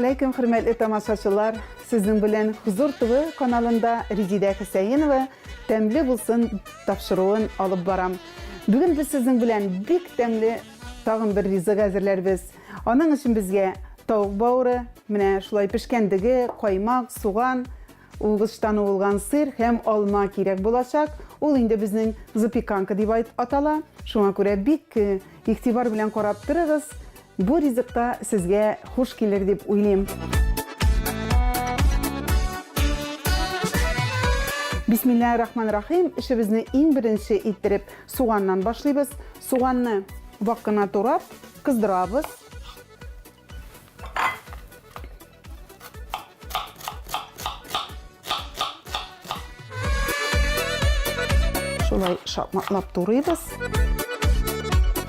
галәйкүм, хөрмәтле тамашачылар! Сезнең белән Хозур ТВ каналында Резидә Хөсәенова Тәмле булсын тапшыруын алып барам. Бүген без сезнең белән бик тәмле тагын бер ризык әзерләрбез. Аның өчен безгә тавык бавыры, менә шулай пешкән дөге, каймак, суган, угычтан уылган сыр һәм алма кирәк булачак. Ул инде безнең запеканка дип атала. Шуңа күрә бик э, игътибар белән карап торыгыз. Бу ризыкта сезгә хуш килер дип уйлыйм. Бисмилла рахман рахим. Эшебезне иң беренче иттереп суганнан башлыйбыз. Суганны вак кына турап, кыздырабыз. Шулай шакмаклап турыйбыз.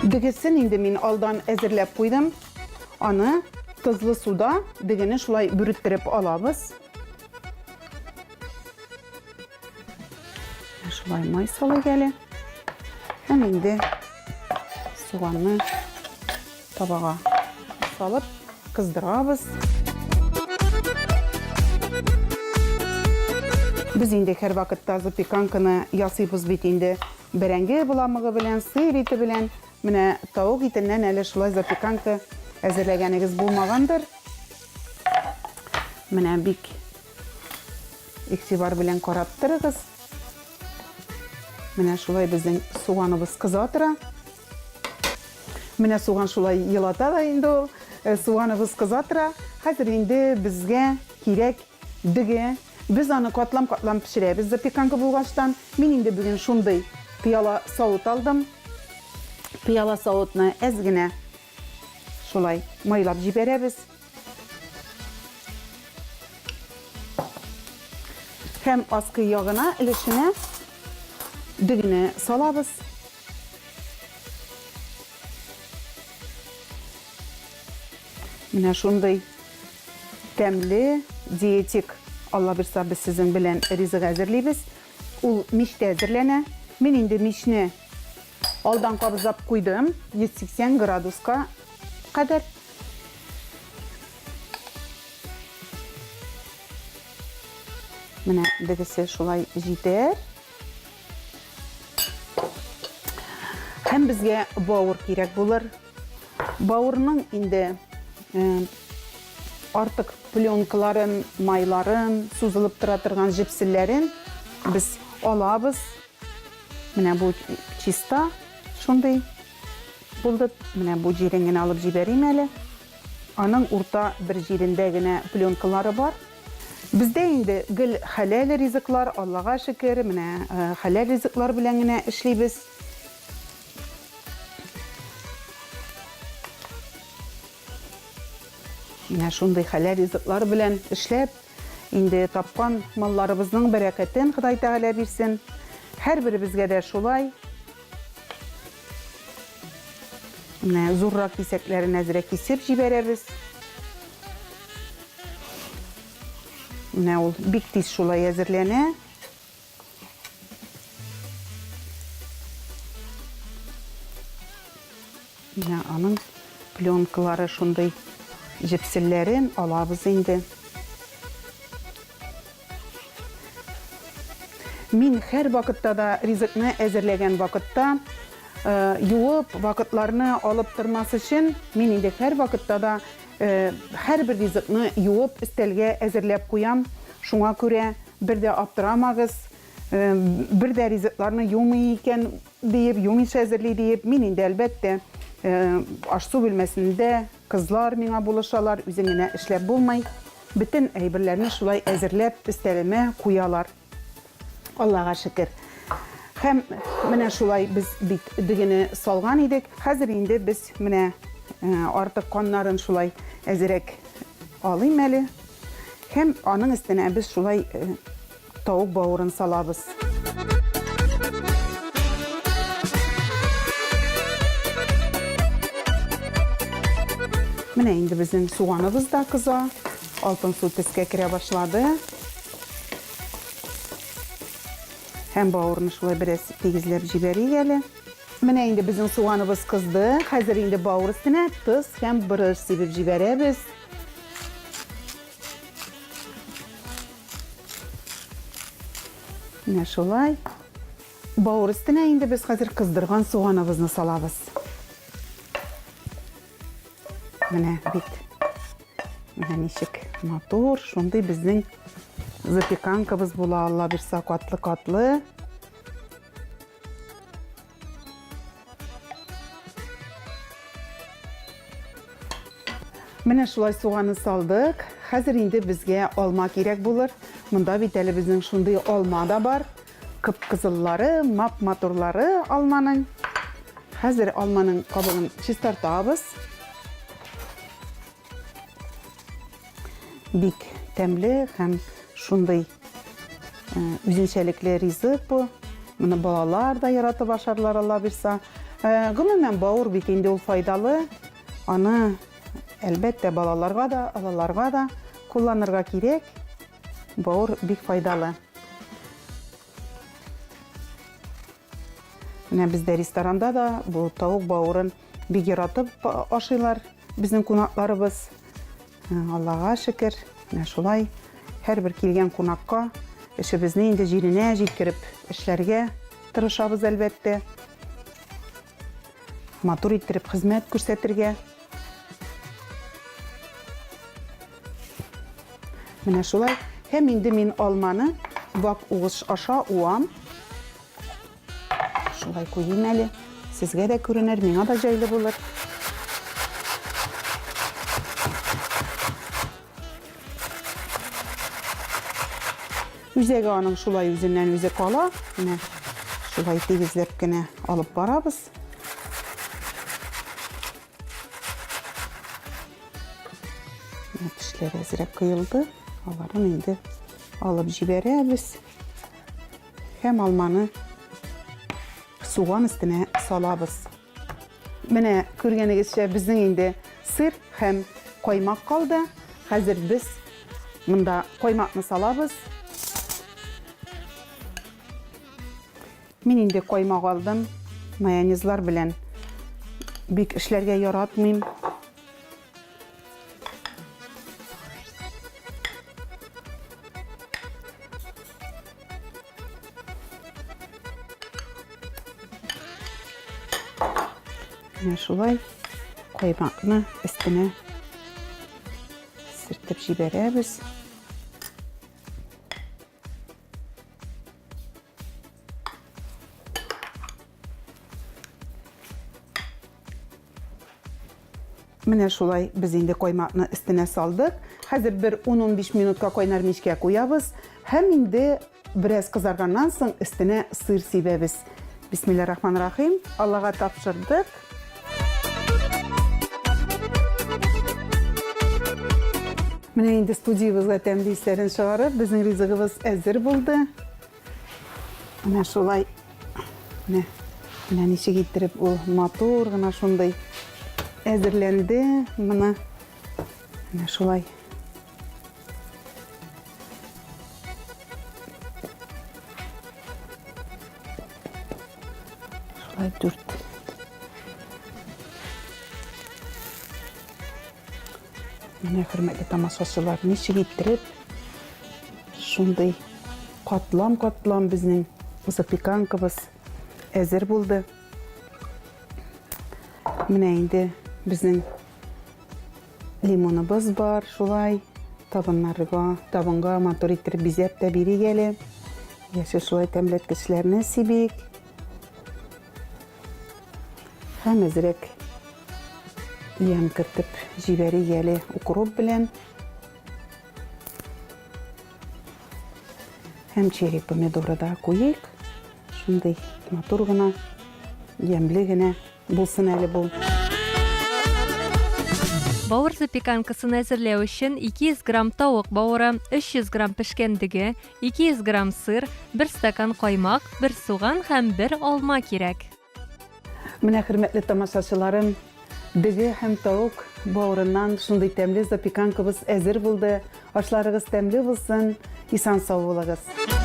Дегесен инде мин алдан әзерләп куйдым. Аны тозлы суда дегене шулай бүректереп алабыз. Шулай май салыйк әле. Һәм инде суганны Табага салып кыздырабыз. Без инде һәрвакытта запеканканы ясыйбыз бит инде. Бәрәңге боламыгы белән, сыер ите белән. Менә тавык итеннән әле шулай запеканка әзерләгәнегез булмагандыр. Менә бик игътибар белән карап торыгыз. Менә шулай безнең суганыбыз кыза тора. Менә суган шулай елата да инде ул. Э, суганыбыз кыза тора. Хәзер инде безгә кирәк дөге. Без аны катлам-катлам пешерәбез запеканка булгачтан. Мин инде бүген шундый пыяла савыт алдым. Пыяла савытны әз генә шулай майлап җибәрәбез. Һәм аскы ягына өлешенә дөгене салабыз. Менә шундый тәмле диетик, Алла бирса, без сезнең белән ризык әзерлибез. Ул мичтә әзерләнә. Мин инде мичне алдан кабызлап куйдым, 180 градуска кадәр. Менә дегесе шулай җитәр. Һәм безгә бавыр кирәк булыр. Бавырның инде э, артык пленкаларын, майларын, сузылып тора торган җепселләрен без алабыз. Менә бу чиста шундый булды. Менә бу җирен генә алып җибәрим әле. Аның урта бер җирендә генә пленкалары бар. Бездә инде гел хәләл ризыклар, Аллага шөкер, менә хәләл ризыклар белән генә эшлибез. Менә шундый хәләл ризыклар белән эшләп, инде тапкан малларыбызның бәрәкәтен Ходай Тәгалә бирсен. Һәрберебезгә дә шулай. Менә зуррак кисәкләрен әзрәк кисеп җибәрәбез. Менә ул бик тиз шулай әзерләнә. Менә аның пленкалары шундый җепселләрен алабыз инде. Мин һәр вакытта да ризыкны әзерләгән вакытта э, юып, вакытларны алып тормас өчен, мин инде һәр вакытта да э, һәрбер ризыкны юып, өстәлгә әзерләп куям. Шуңа күрә бер дә аптырамагыз, э, бер дә ризыкларны юмый икән диеп, юмыйча әзерли диеп, мин инде әлбәттә аш-су бүлмәсендә Кызлар миңа булышалар, үзең генә эшләп булмый. Бөтен әйберләрне шулай әзерләп өстәлемә куялар. Аллага шөкер. Һәм менә шулай без бит дөгене салган идек. Хәзер инде без менә артык каннарын шулай әзерәк алыйм әле. Һәм аның өстенә без шулай Тавык бавырын салабыз. Менә инде безнең суганыбыз да кыза. Алтынсу төскә керә башлады. Һәм бавырны шулай бераз тигезләп җибәрик әле. Менә инде безнең суганыбыз кызды. Хәзер инде бавыр өстенә тоз һәм борыч сибеп җибәрәбез. Менә шулай. Бавыр өстенә инде без хәзер кыздырган суганыбызны салабыз. Менә бит. Менә ничек матур, шундый безнең запеканкабыз була, Алла бирса, катлы-катлы. Менә шулай суганны салдык. Хәзер инде безгә алма кирәк булыр. Монда бит әле безнең шундый алма да бар. Кып-кызыллары, мап-матурлары алманың. Хәзер алманың кабыгын чистартабыз. Бик тәмле һәм шундый үзенчәлекле ризык бу. Моны балалар да яратып ашарлар, Алла бирса. Гомумән, бавыр бит инде ул файдалы. Аны, әлбәттә, балаларга да, олыларга да кулланырга кирәк. Бавыр бик файдалы. Менә бездә ресторанда да бу тавык бавырын бик яратып ашыйлар безнең кунакларыбыз. Аллага шөкер, менә шулай һәрбер килгән кунакка эшебезне инде җиренә җиткереп эшләргә тырышабыз, әлбәттә. Матур иттереп хезмәт күрсәтергә. Менә шулай. Һәм инде мин алманы вак угыч аша уам. Шулай куйыйм әле. Сезгә дә күренер, миңа да җайлы булыр. Үзәге аның шулай үзеннән үзе кала. Менә шулай тигезләп кенә алып барабыз. Менә тешләре әзрәк коелды. Аларын инде алып җибәрәбез. Һәм алманы суган өстенә салабыз. Менә күргәнегезчә, безнең инде сыр һәм каймак калды. Хәзер без монда каймакны салабыз. Мин инде каймак алдым. Майонезлар белән бик эшләргә яратмыйм. Менә шулай каймакны өстенә сөртеп җибәрәбез. Менә шулай без инде каймакны өстенә салдык. Хәзер бер 10-15 минутка кайнар мичкә куябыз һәм инде бераз кызарганнан соң өстенә сыр сибәбез. Бисмилла рахман рахим. Аллага тапшырдык. Менә инде студиябезгә тәмле исләрен чыгарып, безнең ризыгыбыз әзер булды. Менә шулай. Менә, менә ничек иттереп ул матур гына шундый әзерләнде. Моны менә шулай. Шулай дүрт. Менә, хөрмәтле тамашачылар, ничек иттереп шундый катлам-катлам безнең запеканкабыз әзер булды. Менә инде безнең лимоныбыз бар, шулай табыннарга, табынга матур иттереп бизәп тә бирик әле. Яшел шулай тәмләткечләрне сибик. Һәм әзрәк ямь кертеп җибәрик әле укроп белән. Һәм черри помидоры да куйыйк. Шундый матур гына, ямьле генә булсын әле бу. Бавыр запеканкасын әзерләү өчен 200 грамм тавык бавыры, 300 грамм пешкән дөге, 200 грамм сыр, бер стакан каймак, бер суган һәм бер алма кирәк. Менә, хөрмәтле тамашачыларым, дөге һәм тавык бавырыннан шундый тәмле запеканкабыз әзер булды. Ашларыгыз тәмле булсын, исән-сау булыгыз!